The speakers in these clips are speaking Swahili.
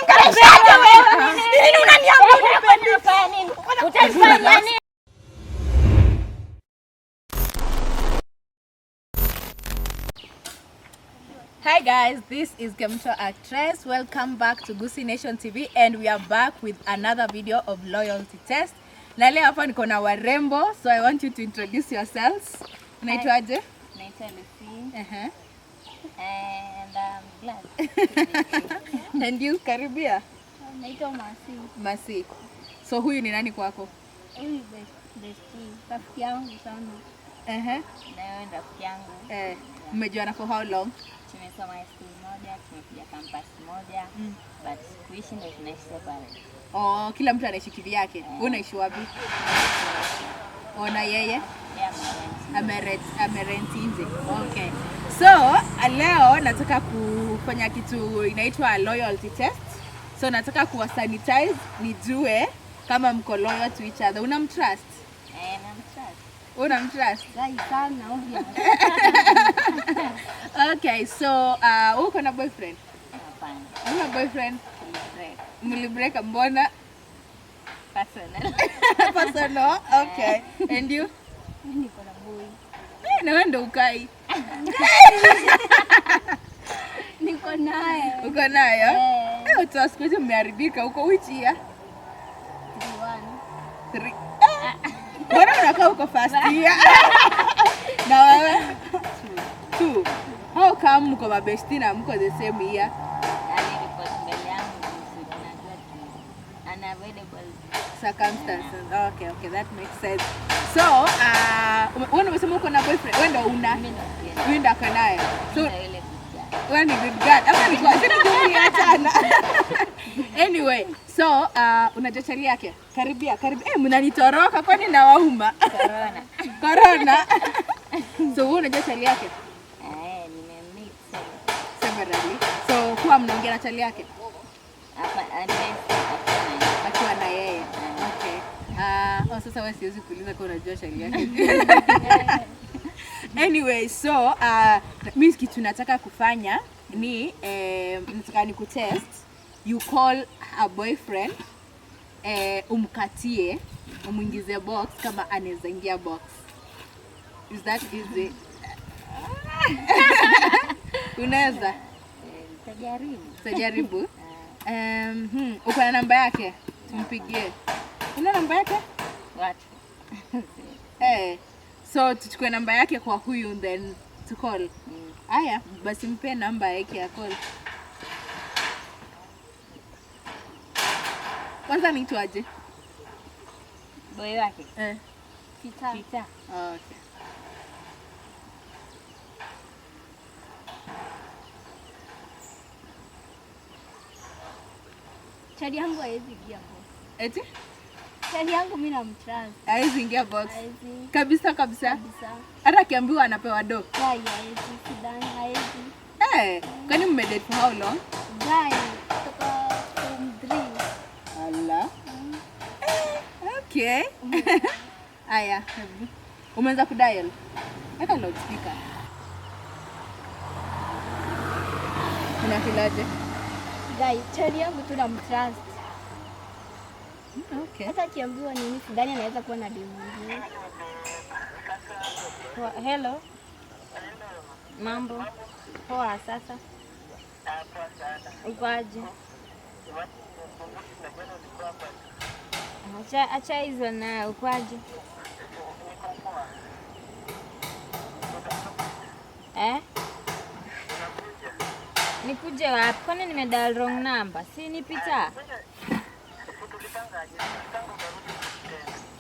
Unaniongeleshaje wewe? Nini unaniambia unipendi? Utanifanya nini? Hi guys, this is Kemunto Actress. Welcome back to Gusii Nation TV and we are back with another video of loyalty test. Na leo hapa niko na warembo, so I want you to introduce yourselves. Unaitwaje? Naitwa Lucy and I'm glad. And you, karibia. Naitwa Masi. Masi. So huyu ni nani kwako? Huyu bestie, rafiki yangu sana. Na wewe ni rafiki yangu. Mmejuana for how long? Tumesoma high school moja, tumekuja campus moja, but kuishi ndio tunaishi separate. Oh, kila mtu anaishi kivyake. Wewe unaishi wapi? Ona yeye? Yeah, my Amerent nje. Okay. So, leo nataka kufanya kitu inaitwa loyalty test. So nataka kuwa sanitize nijue kama mko loyal to each other. Unamtrust? Namtrust. Unamtrust? Gai sana obvious. Okay, so uko na boyfriend? Hapana. Una boyfriend? Tulibreak. Mlibreak mbona? Personal. Personal. Okay. And you? Mimi niko na boy. Na wewe ndo ukai. Niko naye. Uko nayo? Eh. Watu wa siku hizi mmeharibika. Uko which year? 3-1. 3. Mbona unakaa uko first year? Na wewe? 2. How come mko mabesti na mko the same year? Aliripoti mbele yangu kuhusu tunajua tu unavoidable circumstances. Okay, okay, that makes sense. So, wewe umesema uko na boyfriend. Wewe ndo una. Mimi ndo sina. Wewe ndo uko naye. So, Mimi ndo yule good girl. wewe ni good girl. Ama ni kwa sisi tuliachana. Anyway, so unajua chali yake? Karibia, karibia. Mnanitoroka kwani nawauma? Corona. Corona. So wewe unajua chali yake? Nimemmeet severally. So huwa mnaongea na chali yake? Hapa, unless akiwa na yeye. Akiwa na yeye. Okay. Oh, sasa wewe siwezi kuuliza kwa unajua chali yake. Anyway, so mimi kitu nataka kufanya ni nataka nikutest. You call a boyfriend, umkatie, umuingize box kama anaweza ingia box. Is that easy? Unaweza? Nitajaribu. Utajaribu? Uko na namba yake? Tumpigie. Una namba yake? Watu. So tuchukue namba yake kwa huyu then to call. Aya, basi mpe namba yake ya call. Kwanza niitwaje? Boy wake. Peter. Peter. Okay. Chali yangu haezi ingia box. Eti? Chali yangu mimi namtrust. Haezi ingia box. Haezi. Kabisa kabisa. Kabisa. Hata akiambiwa anapewa do. Guy haezi, sidhani haezi. Kwani mmedate for how long? Guy kutoka form 3. Ala. Okay. Aya, hebu. Umeanza kudial? Weka loudspeaker. Unafilaje? Guy, chali yangu tu namtrust. Okay. Hata akiambiwa nini sidhani anaweza kuwa na demu mwingine. Hello. Mambo. Poa sasa. Uko aje? Acha hizo na uko aje? Nikuje wapi? Kwani nimedial wrong number? Si ni Peter?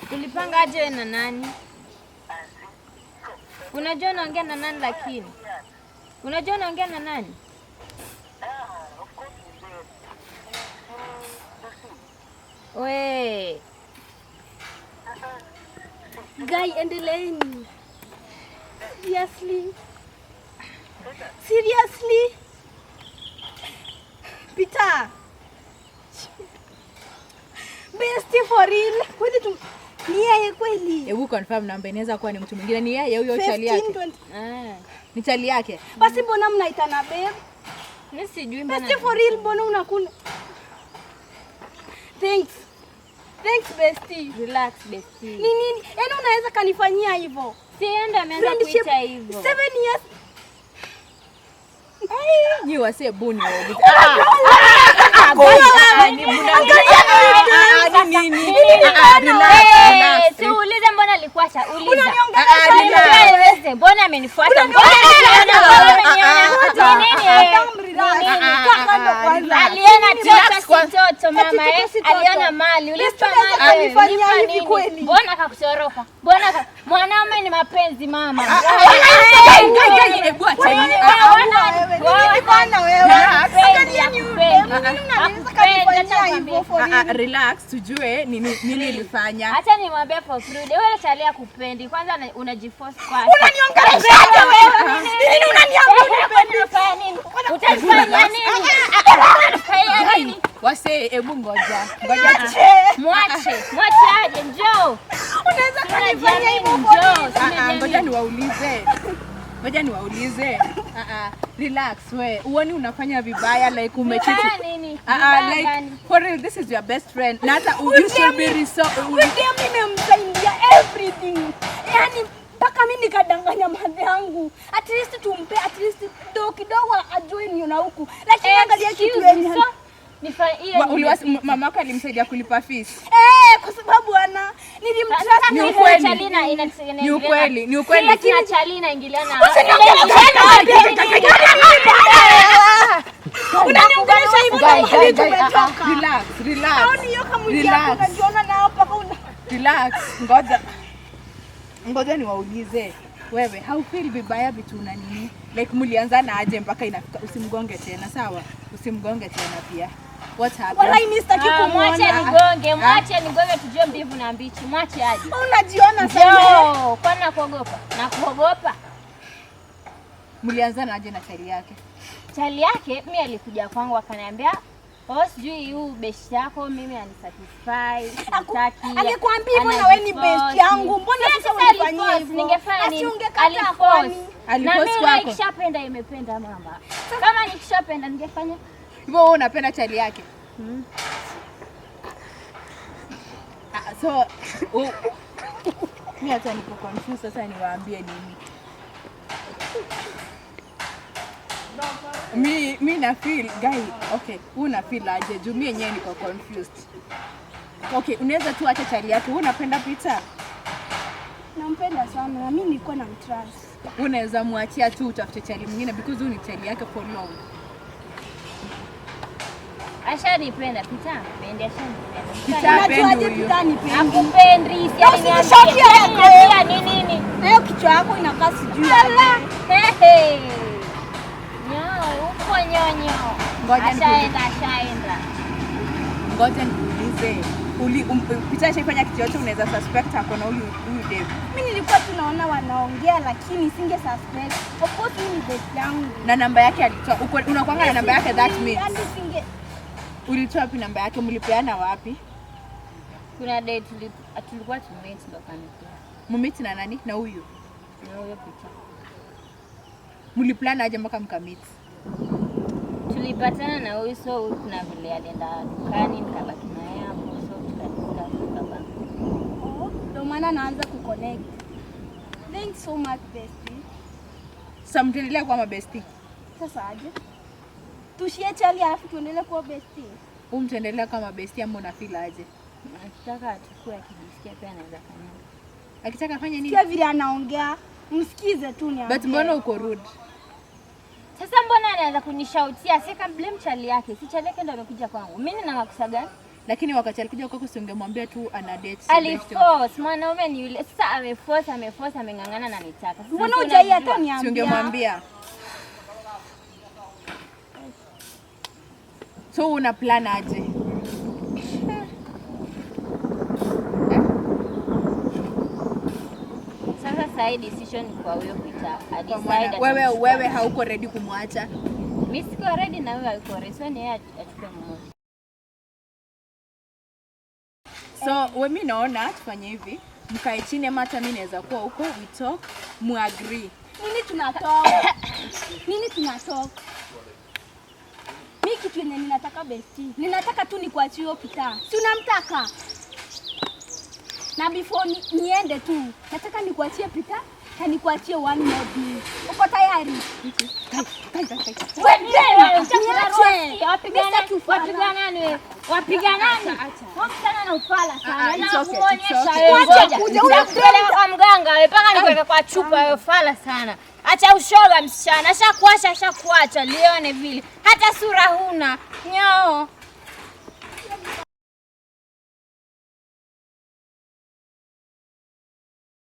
Tulipanga aje wewe na nani? Unajua unaongea na nani lakini? Unajua unaongea na nani? We. Guy, endeleeni. Seriously? Seriously? Peter. Bestie for real. Kweli tu ni yeye kweli? Hebu confirm namba, inaweza kuwa ni mtu mwingine. Ni yeye huyo chali yake? 15, 20. Ni chali yake? Basi mbona mnaitana babe? Mimi sijui mbona. Bestie for real, mbona unakuna? Thanks. Thanks bestie. Relax bestie. Ni nini? Yaani unaweza kanifanyia hivyo? Si yeye ndo ameanza Friendship kuita hivyo. 7 years. Nyi wasee buni waulize. Eh, si uulize mbona alikuacha, uliza. Relax. Mbona amenifuata? Mbona ameniona? Mbona ameniona? Ni nini eh? Ni nini? Kaa kando kwanza. Aliona Relax toto si kwanza. toto mama Ati eh. toto si toto. Aliona mali, ulimpa Unaweza mali. kanifanyia Ulimpa hivi nini? kweli? Mbona akakutoroka? Mbona mwanaume ni mapenzi mama. Hebu acheni. Nini bana wewe? Hakupendi, Angalia ni hakupendi. nini unaweza Hakupendi, kanifanyia acha hivyo for Ah, ah, real? relax tujue nini nini ilifanya. Acha nimwambie for free. Wewe chalia kupendi. Kwanza unajiforce kwake. Unaniongeleshaje wewe? Nini unaniambia unipendi? Unafanya nini? Utanifanyia nini? Utanifanyia nini? Wasee, hebu ngoja. Ngoja tu. Mwache, mwache aje, njoo. Unaweza kanifanyia hivyo Tunajiamini, for real? njoo. Ah, ah, ngoja Tunajiamini. niwaulize. Ngoja niwaulize. Ah, ah, relax we. Uoni unafanya vibaya like umecheat. Vibaya nini? Ah, ah, Vibaya like gani? for real this is your best friend. Na hata you should be William nimemsaidia everything. Yaani mpaka mimi nikadanganya madhe yangu. At least tumpe at least do kidogo ajue ni na huku. Lakini angalia kitu Excuse me, yenye. so, hiyo ni- Mama yako alimsaidia kulipa fees. Eh, kwa sababu ana nilimtrust Ni Sasa ukweli. Chalina Ni ukweli, ni ukweli. Lakini Chalina ingiliana. Unaniongelesha hivyo na mahali tumetoka. Relax, relax. Haoni hiyo kama mwili yako Relax. unajiona nao mpaka una Relax. Ngoja. Ngoja niwaulize. Wewe, how feel vibaya vitu una nini? Like mlianzana aje mpaka inafika usimgonge tena, sawa? Usimgonge tena pia. What happened? Walai mimi sitaki Mwache kumuona. nigonge, mwache nigonge tujue mbivu na mbichi. Mwache aje. Unajiona sana. Njoo, kwani nakuogopa? Nakuogopa. Mlianzana aje na chali yake? Chali yake mimi alikuja kwangu akaniambia, "Oh, sijui huyu best yako mimi anisatisfy, sitaki." Angekuambia hivyo na wewe ni best yangu. Mbona sasa unifanyia hivyo? Ningefanya nini? Asingekataa Aliforce. kwani? Na Aliforce mimi kwako? nikishapenda imependa mama. Kama nikishapenda ningefanya Hivyo wewe unapenda chali yake? Ah, so mimi hata niko confused sasa niwaambie nini? Mi na feel guy, okay, wewe una feel aje? Juu mi yenyewe niko confused. Okay, unaweza tu acha chali yake. Wewe unapenda Peter? Nampenda sana na mimi nilikuwa namtrust. Unaweza mwachia tu utafute chali mwingine because huyu ni chali yake for long. Ashanipenda, Peter ampendi, ashanipenda. Peter hapendi Unajuaje huyu. Peter anipendi? Akupendi, si Na usinishokie aliniambia. yako. Aliniambia ni nini? Na hiyo kichwa yako inakaa sijui. Hehe. Nyoo, uko nyonyo. Ngoja nikuulize. Ashaenda, ashaenda. Ngoja nikuulize. Peter ashaifanya kitu yote unaweza suspect ako na huyu huyu Dave. Mimi nilikuwa tunaona wanaongea lakini singe suspect. Of course mimi ni best yangu. Na namba yake alitoa. Unakuanga na namba yake that means. Yaani singe Ulitoa wapi namba yake? Mlipeana wapi? Kuna day tulikuwa tumeet ndo kanipea. Mumeet na nani? Na huyu. Na huyo Peter. Mliplan aje mpaka mkameet? Tulipatana na huyu, so huyu kuna vile alienda dukani nikabaki na yeye hapo, so tukadiscuss tukapanga. Oh, ndio maana naanza kuconnect. Thanks so much bestie. Sasa mtaendelea kuwa mabesti? Sasa aje? Tushie chali alafu tuendelee kuwa bestie. Huyu mtaendelea kuwa mabesti ama una feel aje? Akitaka achukue, akijisikia pia anaweza fanya. Akitaka afanye nini? Sikia vile anaongea, msikize tu niambie. But mbona uko rude? Sasa mbona anaanza kunishautia? Si blame chali yake. Si chali yake ndo amekuja kwangu. Mimi nina makosa gani? Lakini wakati alikuja kwako si ungemwambia tu ana date. Aliforce, mwanaume ni yule. Sasa ameforce, ameforce, ameng'ang'ana na nitaka. Sasa Mbona si hujai unajua. hata niambia? Si ungemwambia? So una plan aje? Sasa sasa decision ni kwa huyo Peter. Kwa Adecide maana wewe atamchukua. wewe hauko ready kumwacha. Mimi siko ready na wewe hayuko ready. So ni yeye achukue mmoja. So we mi naona tufanye hivi, mkae chini ama hata mi naweza kuwa huko, we talk, muagree. Nini tunatoka? Nini tunatoka? Mi kitu yenye ninataka, bestie, ninataka tu nikuachie hiyo Peter. Si unamtaka? Na before niende tu, nataka nikuachie Peter na nikuachie one more thing. Uko tayari? Wewe, Niache. wapiga Mimi sitaki ufala. Wapiga nani wewe? Wapiga nani? Wewe msichana na ufala Ah, sana. it's Na okay, kuonyesha it's okay. wewe. Wacha Ngoja. kuja, huyo Nitakupeleka kwa mganga wewe mpaka nikuweke kwa chupa wewe, fala sana. Acha ushoga msichana. Ashakuacha, ashakuacha. Lione vile. Hata sura huna. Nyoo.